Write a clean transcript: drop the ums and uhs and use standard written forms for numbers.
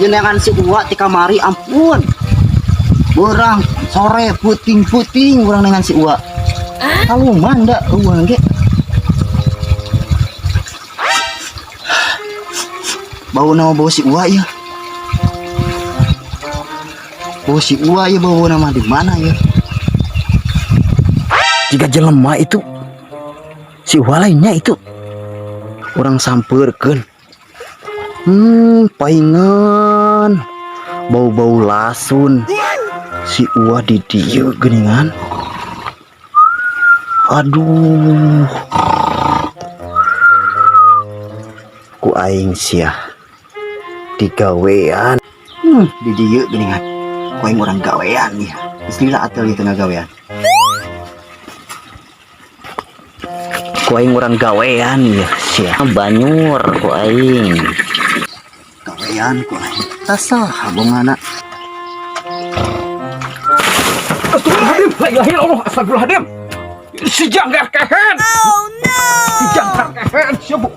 Nyeneangan si Uwa ti kamari, ampun. Beurang sore peuting-peuting urang dengan si Uwa. Kaluman da Uwa ge. Bau nama bau si Uwa ya. Bau si Uwa ya, bau nama di mana ya? Jika jelema itu si Uwa lainnya itu orang sampeurkeun. Paingan bau-bau lasun si Uwa di dieu geuningan. Aduh. Ku aing sia digawean. Di dieu geuningan. Ku aing urang gawean ya. Geus lila atuh ieu teu ngagawean. Ku aing urang gawean ya sia. Banyur ku aing. Gawean ku aing. Tasah bongana. Astagfirullahaladzim, la ilaha illallah, astagfirullahaladzim. Si jangkar kehen. Oh no. Si jangkar kehen, siapa?